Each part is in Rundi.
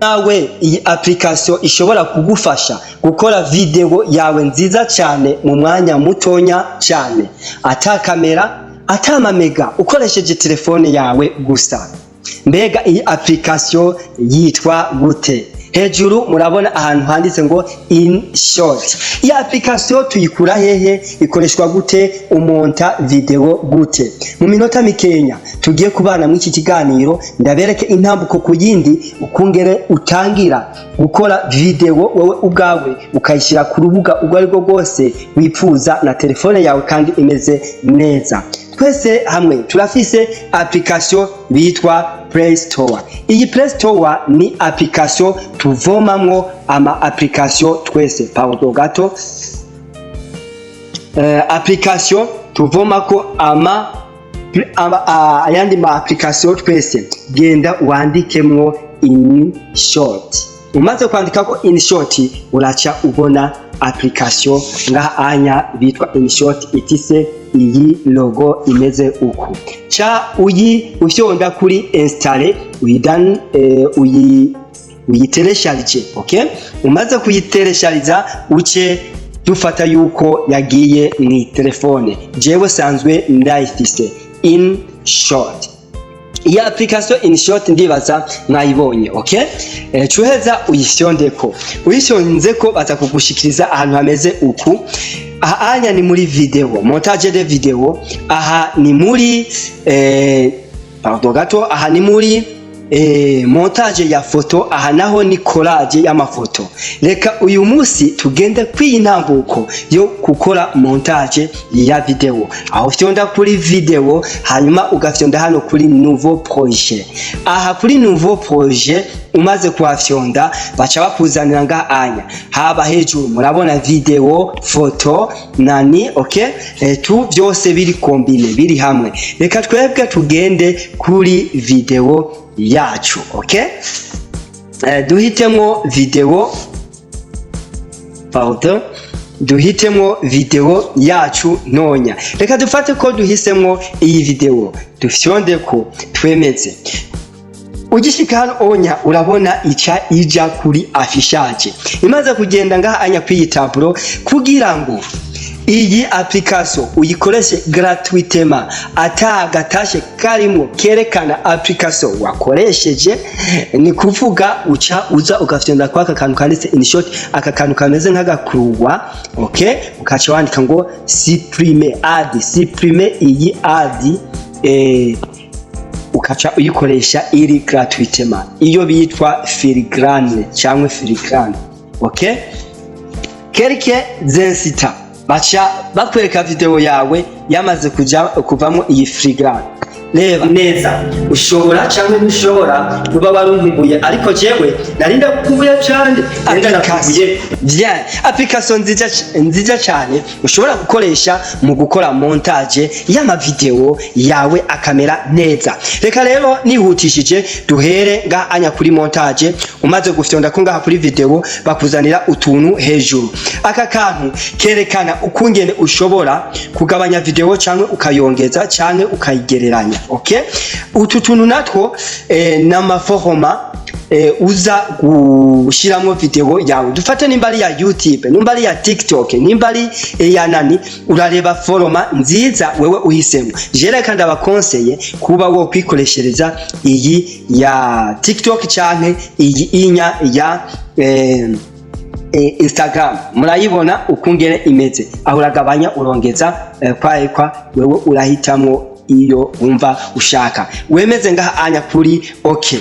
Nawe iyi application ishobora kugufasha gukora video yawe nziza cyane mu mwanya mutonya cyane, ata kamera, ata mamega, ukoresheje telefone yawe gusa. Mbega iyi application yitwa gute? Hejuru murabona ahantu handitse ngo InShot. Iyi application tuyikura hehe? Ikoreshwa gute? Umonta video gute? Mu minota mikenya tugiye kubana muri iki kiganiro, ndabereke intambuko ku yindi ukungere utangira gukora video wowe ubwawe, ukayishyira ku rubuga ubwo aribwo bwose wifuza na telefone yawe kandi imeze neza. Twese hamwe turafise application bitwa Play Store. Iyi Play Store ni application tuvomamwo ama application twese. Pardon gato, application tuvomako ama ayandi ma application twese. Genda wandikemwo InShot. Umaze kwandikako InShot, uraca ubona application ngaha anya bitwa InShot, ifise iyi logo imeze uku. Ca uyi ufyonda kuri installer, uyidan uyi uyiteresharije. Okay, umaze kuyitereshariza, uce dufata yuko yagiye mu telefone. Jewe sanzwe ndayifise InShot. Iyi application InShot ndibaza mwayibonye. Okay, cuheza uyifyondeko. Uyifyonzeko, baza kugushikiriza ahantu hameze uku. Aha anya ni muri video, montage de video. Aha ni muri pardon gato, aha ni muri montage ya foto, aha naho ni collage y'amafoto. Reka uyu munsi tugende kwiyi ntambuko yo gukora montage ya video, aho ufyonda kuri video, hanyuma ugafyonda hano kuri nouveau projet. Aha kuri nouveau projet umaze kuhafyonda, baca bakuzanira ngaha anya haba hejuru murabona video, foto nani. Okay, tu byose biri combiné, biri hamwe. Reka twebwe tugende kuri video yacu. Okay, duhitemo video, pardon, duhitemo video yacu ntonya. Reka dufate ko duhisemo iyi video, dufyonde ko twemeze. Ugishika hano onya, urabona ica ija kuri affichage. Imaze kugenda ngaha anya kwiyi tableau, kugira ngo iyi application uyikoreshe gratuitement, ata gatashe karimo kerekana application wakoresheje, ni kuvuga uca uza ugafyonda kwa aka kantu kanditse InShot, aka kantu kameze nk'agakuruwa. Okay, ukaca wandika ngo supprimer ad, supprimer iyi ad, ukaca uyikoresha iri gratuitement, iyo bitwa filigrane cyangwa filigrane. Okay, quelques instants baca bakwereka video yawe yamaze kuja kuvamo iyi filigrane. Reba neza, ushobora cyangwa ntushobora kuba warunkumbuye, ariko jewe nari ndagukumbuye cyane, nari ndagukumbuye. Bien, application nziza nziza cyane ushobora gukoresha mu gukora montage y'amavideo yawe akamera neza. Reka rero nihutishije duhere ngaha anya kuri montage. Umaze gufyonda ko ngaha kuri video, bakuzanira utuntu hejuru. Aka kantu kerekana ukungene ushobora kugabanya video cyangwa ukayongeza cyangwa ukayigereranya. Okay, utu tuntu natwo n'ama format uza gushiramwo video yawe. Dufate nimba ari ya YouTube, nimba ari ya TikTok, nimba ari ya nani, urareba format nziza wewe uhisemo. Je reka ndabakonseye kuba wo kwikoreshereza iyi ya TikTok canke iyi inya ya Instagram. Murayibona ukungene imeze aho, uragabanya, urongeza, kwa wewe urahitamwo iyo wumva ushaka. Wemeze ngaha anya kuri okay.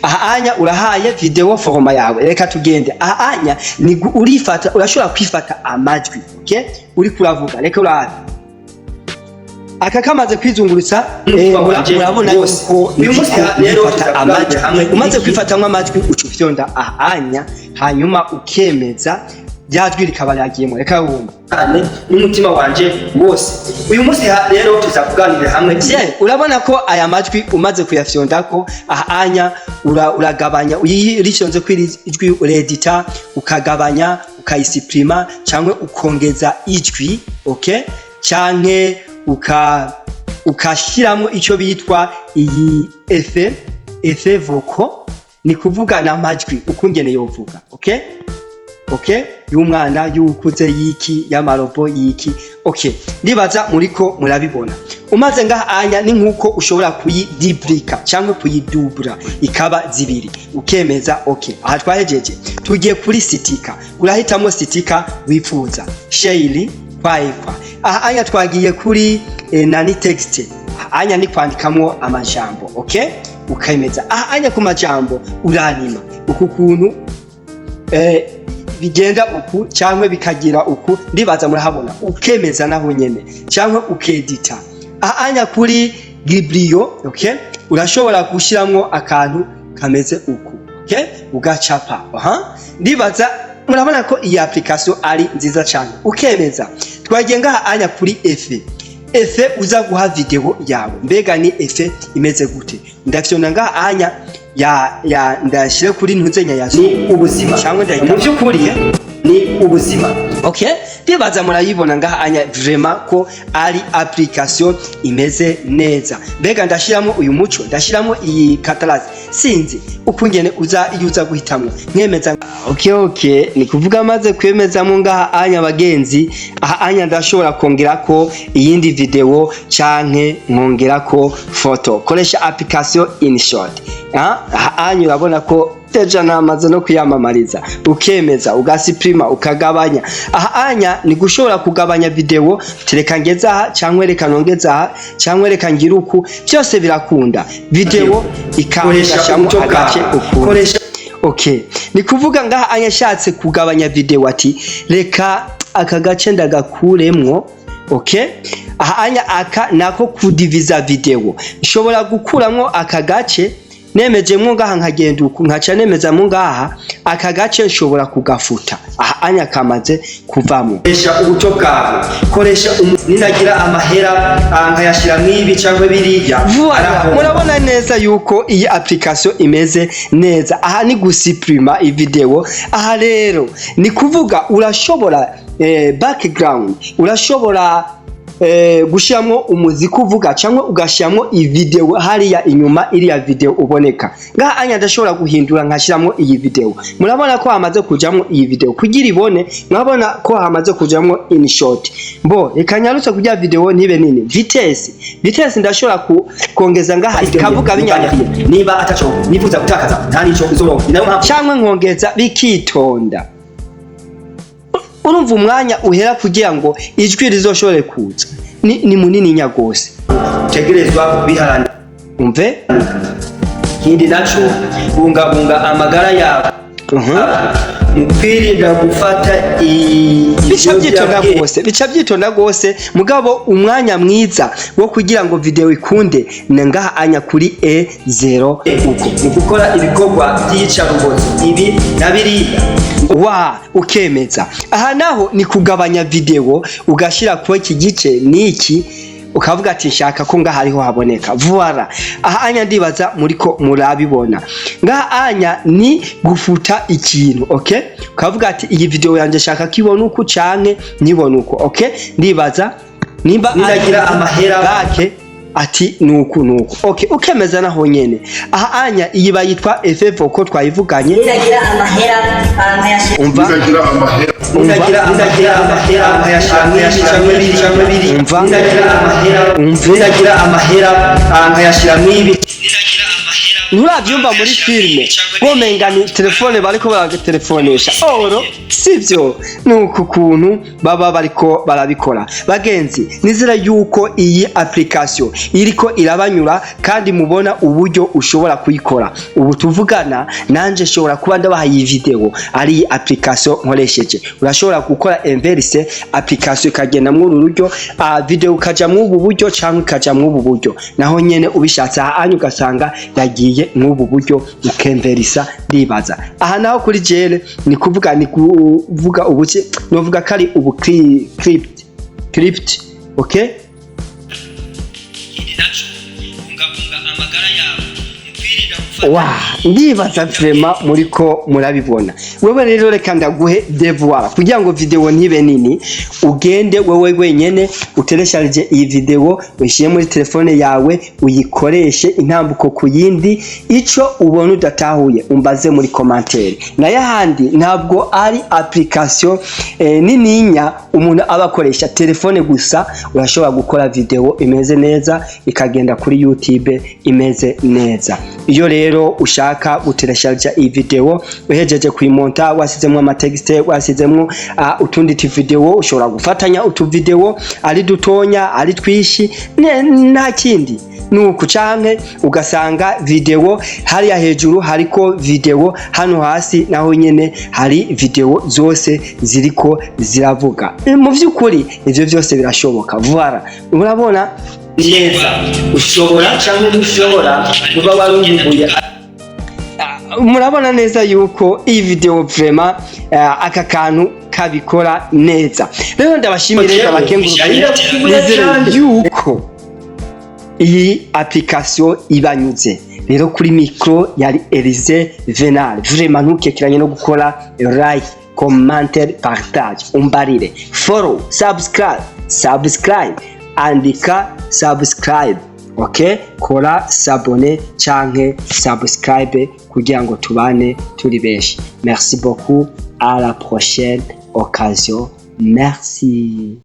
Aha anya urahaye video format yawe. Reka tugende aha anya ni urifata, urashobora kwifata amajwi. Okay, uri kuravuga, reka urabe aka kamaze kwizungurutsa, urabona yuko Uyu munsi rero nifata amajwi. hamwe. Umaze kwifatamwo amajwi, uca ufyonda aha anya, hanyuma ukemeza, rya jwi rikaba ryagiyemo. Reka wumva. Cyane n'umutima wanje wose. Uyu munsi rero tuza kuganira hamwe. Bien, urabona ko aya majwi umaze kuyafyondako aha anya, uragabanya, urifyonze kwiri ijwi, uredita, ukagabanya, ukayisiprima cyangwa ukongeza ijwi. Okay, canke ukashyiramo icyo bitwa iyi effet vocal. Ni kuvuga n'amajwi ukungene yovuga, okay, y'umwana, y'ukuze, yiki, y'amarobo, yiki. Okay, ndibaza muriko murabibona. Umaze ngaha anya, ni nkuko ushobora kuyiduplika cyangwa kuyidubura ikaba zibiri, ukemeza. Okay, aha twahejeje, tugiye kuri sticker. Urahitamo sticker wifuza, share kwaikwa. Aha anya twagiye kuri nani, text. Aha anya ni kwandikamwo amajambo. Okay, ukemeza. Aha anya ku majambo uranima uku kuntu bigenda uku cyangwa bikagira uku, ndibaza murahabona. Ukemeza naho nyene, cyangwa ukedita. Aha anya kuri Giblio, okay, urashobora gushiramwo akantu kameze uku, okay, ugacapa. Aha ndibaza murabona ko iyi application ari nziza cyane, ukemeza. Twagiye ngaha anya kuri effet. Effet uza guha video yawe, mbega ni effet imeze gute? Ndafyona ngaha anya ya ndashire kuri ntuzenya ya Ni ubuzima. Cyangwa ndahita Mu by'ukuri ni ubuzima. Okay, ndibaza murayibona ngaha anya vraiment ko ari application imeze neza. Mbega ndashiramo uyu muco, ndashiramo iyi katalasi, sinzi ukungene uza iyo uza guhitamwo, nkemeza. Okay, ni kuvuga maze kwemezamo ngaha anya, bagenzi, aha anya ndashobora kongerako iyindi video canke nkongerako photo. Koresha application InShot. Aha anya urabona ko déjà namaze no kuyamamariza. Ukemeza, ugasiprima, ukagabanya. Aha anya ni gushobora kugabanya video, tereka ngeze aha, cyangwa reka nongeze aha, cyangwa reka ngire uku, byose birakunda. Video Koresha ikangashamo uburyo agace bwawe. uku. Koresha Okay, ni kuvuga ngaha anya ashatse kugabanya video, ati reka aka gace ndagakuremwo. Okay, aha anya aka nako kudiviza video, nshobora gukuramwo aka gace nemejemwo ngaha, nkagenda uku, nkaca nemezamwo ngaha, aka gace nshobora kugafuta. Aha anya kamaze kuvamwo. Koresha uburyo bwawe, koresha ninagira amahera nkayashira mw'ibi cyangwa biriya. Voilà, arahomba. Murabona neza yuko iyi application imeze neza. Aha ni gusuprima ivideo. Aha rero ni kuvuga urashobora background, urashobora gushiramwo umuziki uvuga, cyangwa ugashiramwo ivideo hariya inyuma, iriya video uboneka ngaha anya. Ndashobora guhindura nkashiramwo iyi video. Murabona ko hamaze kujamwo iyi video kugira ibone. Murabona ko hamaze kujamwo InShot. Mbo reka nyarutse kugira video ntibe nini. Vitesse ndashobora kongeza ngaha ikavuga binyarukiye. Niba ataco nifuza gutakaza, nta nico uzoronka. Ni nayo mpamvu cyangwa nkongeza bikitonda. Urumva umwanya uhera kugira ngo ijwi rizoshobore kuza ni munini nyagose. Utegerezwa kubiharanira. Umve. Ikindi naco, bungabunga amagara yawe mu kwirinda gufata Bica byitonda ibiyobyabwenge. rwose, bica byitonda rwose. Mugabo umwanya mwiza wo kugira ngo video ikunde ni ngaha anya kuri E0 uko. Mu gukora ibikorwa by'iyicarubozo ibi na biriya. Wa ukemeza. Aha naho ni kugabanya video, ugashira kuba iki gice niki, ukavuga ati nshaka ko ngaha ariho haboneka. Voilà, aha anya ndibaza muriko murabibona. Ngaha anya ni gufuta ikintu. Okay, ukavuga ati iyi video yanje shaka kibona uku canke nibona uku. Okay, ndibaza nimba Ninagira amahera bake ati nuku nuku. Okay, ukemeza naho nyene. Aha anya iyi bayitwa effet ko twayivuganye. Ninagira amahera nkayashira Umva. Ninagira amahera Ninagira amahera nkayashira mw'ibi canke biri canke biri. Umva. Ninagira amahera Umve. Ninagira amahera nkayashira mw'ibi. Nturabyumva muri filime womenga ni telefone bariko baratelefonesha, oro sivyo? Nuku kuntu baba bariko barabikora. Bagenzi, nizera yuko iyi application iriko irabanyura kandi mubona uburyo ushobora kuyikora. Ubu tuvugana nanje nshobora kuba ndabaha iyi video ari iyi application nkoresheje. Urashobora gukora inverse, application ikagenda mw'uru buryo, video ukaja mw'ubu buryo cyangwa ikaja mw'ubu buryo naho nyene ubishatse. Aha ugasanga yagiye mw'ubu buryo, ukemverisa. Ndibaza aha naho kuri jere ni kuvuga ubuki, novuga ko ari ubu crypt. Okay. Ikindi naco, bungabunga amagara yawe mu kwirinda gufata Wa, ndibaza vraiment muriko murabibona. Wewe rero reka ndaguhe devoir kugira ngo video ntibe nini. Ugende wewe wenyene uteresharije iyi video, uyishyire muri telefone yawe, uyikoreshe intambuko ku yindi. Ico ubona udatahuye, umbaze muri commentaire. Nayo ahandi ntabwo ari application nininya, umuntu aba akoresha telefone gusa, urashobora gukora video imeze neza, ikagenda kuri YouTube imeze neza. Iyo rero ushaka guteresharija iyi video, uhejeje kuyimonta, wasizemwo ama texte, wasizemwo utundi tu video, ushobora gufatanya utu video ari dutonya, ari twishi, nta kindi nuku, canke ugasanga video hariya hejuru hariko video, hano hasi naho nyene hari video, zose ziriko ziravuga. Mu vy'ukuri ivyo vyose birashoboka. Voilà, urabona Neza, ushobora cyangwa ntushobora kuba warumbuye. Murabona neza yuko iyi video vraiment aka kantu kabikora neza. Rero ndabashimire, ndabakengurukire, nizere yuko iyi application ibanyuze. Rero kuri micro yari Elise Venal. Vraiment ntukekeranye no gukora like, commentaire, partage, umbarire, follow, subscribe, subscribe, andika subscribe, okay, kora s'abonner canke subscribe kugira ngo tubane turi benshi. Merci beaucoup, à la prochaine occasion, merci.